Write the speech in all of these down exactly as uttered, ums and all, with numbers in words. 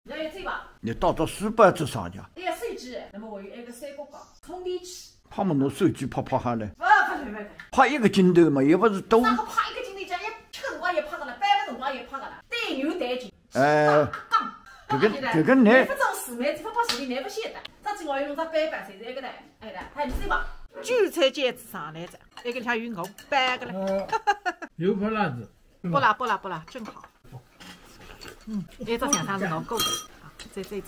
要有嘴巴。你到底是不是上家？哎呀，手机，那么我有一个三角包，充电器。他们拿手机拍拍下来，不，不，不，不，不。拍一个镜头嘛，也不是都。啥个拍一个镜头，讲一吃辰光也拍个了，摆个辰光也拍个了，对牛弹琴。哎，讲，这个，这个呢，不做事嘛，这个把事情难不写的。上次我用只板板，谁是一个呢？哎的，还有嘴巴。韭菜剪子上来着，那个还有我摆个了。呃，有拍辣子。 不啦不啦不啦，正好。嗯，一只像啥子熬够了。好，再再再。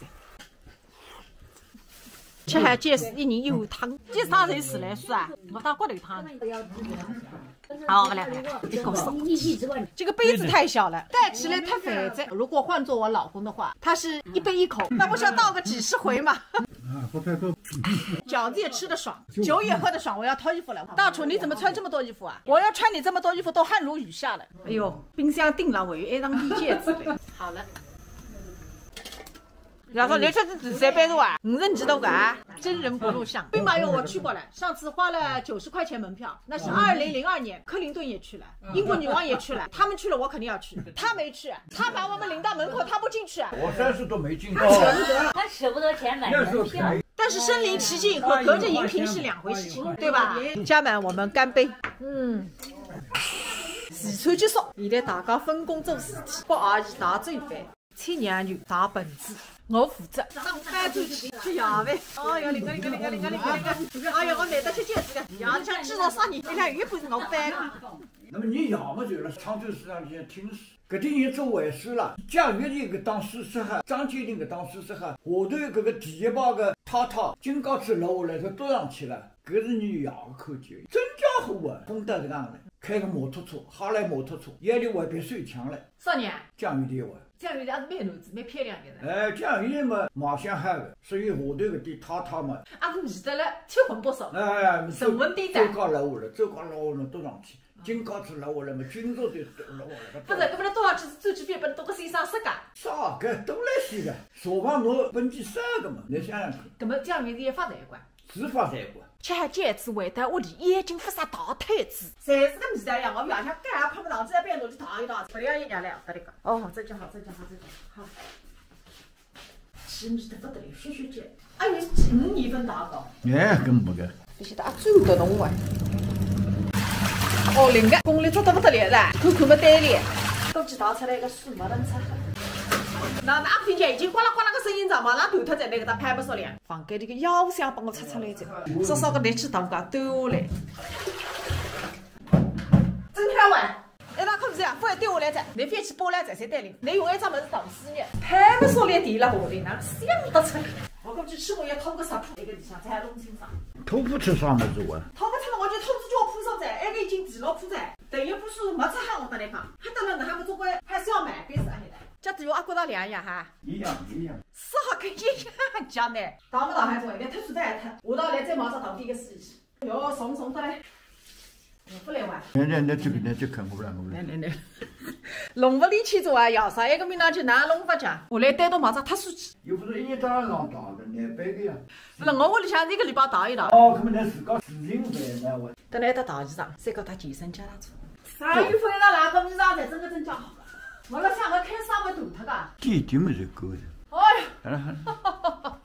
吃海蚬是一人一碗汤，蚬汤侪是来水啊，我当骨头汤。好，我来，一口送。这个杯子太小了，带起来太肥了。如果换做我老公的话，他是一杯一口，那不是要倒个几十回吗？啊，不太够。饺子也吃得爽，酒也喝得爽，我要脱衣服了。大厨，你怎么穿这么多衣服啊？我要穿你这么多衣服，都汗如雨下了。 哎呦，冰箱顶了，我有一张地戒指嘞。好了。然后你这是紫色杯子啊，五十几度啊，真人不露相。兵马俑我去过了，上次花了九十块钱门票，那是二零零二年，克林顿也去了，英国女王也去了，他们去了，我肯定要去。他没去，他把我们领到门口，他不进去。我三十都没进过。他舍不得钱买门票。那时候便宜。但是身临其境，隔着荧屏是两回事情，对吧？家门，我们干杯。嗯。 四川结束，现在大家分工做事体，帮阿姨打嘴饭，切羊肉、打盆子，我负责打饭转去吃夜饭。哎呀，灵个灵个灵个灵个灵个灵个！哎呀，我难得吃饺子个，夜里向至少三年，一两月不是我摆个。那么你要么就辣常州市场里向听书，搿点人做坏事了，蒋玉莺搿档书是哈，张鉴庭搿档书是哈，下头搿个第一排个太太，金戒指落下来，就跌上去了。 搿是你爷个口气，真家伙啊，疯得搿样了，开个摩托车，哈雷摩托车，夜里还别手抢了。啥人啊？蒋玉莺啊。蒋玉莺也是美男子，蛮漂亮个噻。哎，蒋玉莺嘛，卖相好个，所以下头搿点太太嘛。啊，是迷得了，七荤八素。哎，神魂颠倒。走街路下来，走街路下来，跌上去，金戒指落下来嘛，金镯都落下来。不是，搿么跌上去是走去别本多个先生说个。啥个，都来西个，厨房侬本钱少个嘛，侬想想看。搿么蒋玉莺也发财个。 是发财个。吃好饺子回到屋里，眼睛勿眨，打太子。侪是个味道呀，我夜向盖也困勿着，只要被子拿去汏一汏，勿要一样了，勿得个。哦，这就好，这就好，这就好。吃味得勿得了，削削尖。哎呦，五年份大个。哎，根本个。勿晓得啊，走得动啊。哦，灵个，功力做得勿得了噻，看看勿对了。估计汏出来个水没能出好。那，那听见已经呱啦呱啦个声音，咋马上断脱在那个搭拍不说了。 房间里个药箱帮我拆出来着，少少个力气头讲丢下来。真开玩，哎，那可不是呀，不然丢下来着，侬翻去拨来着，谁带领？侬用一只物事打死呢？拍不说来地了下头，哪想得出？我估计起码要拖个十铺，那个里向才弄清爽。拖不出啥物事啊？拖不出嘛，我就拖出脚铺上噻，那个已经地牢铺噻，等于不是没拆好，我跟你讲，还得了，侬还没做过，还是要买杯子啊，现在。这对我阿哥到两样哈。一样一样。 是哈，搿一样讲呢。打勿打还是一个特殊在他，我到来再马上到第一个事情。哟，松松的嘞。我不来玩。来来来，这个来，这看我不来，我不来。来来来。弄勿里去做啊，要啥一个名堂去拿弄勿讲。我来带到马上他说去。又不是一年到晚上打的，两百个呀。不是，我屋里向一个礼拜打一打。哦，他们来自家自行来呢，我。等来他打一场，再给他健身加大做。啥有风一打拉个米上才真个真叫好。我辣想我开啥会断脱个。弟弟么是够的。哎呀。好了好了。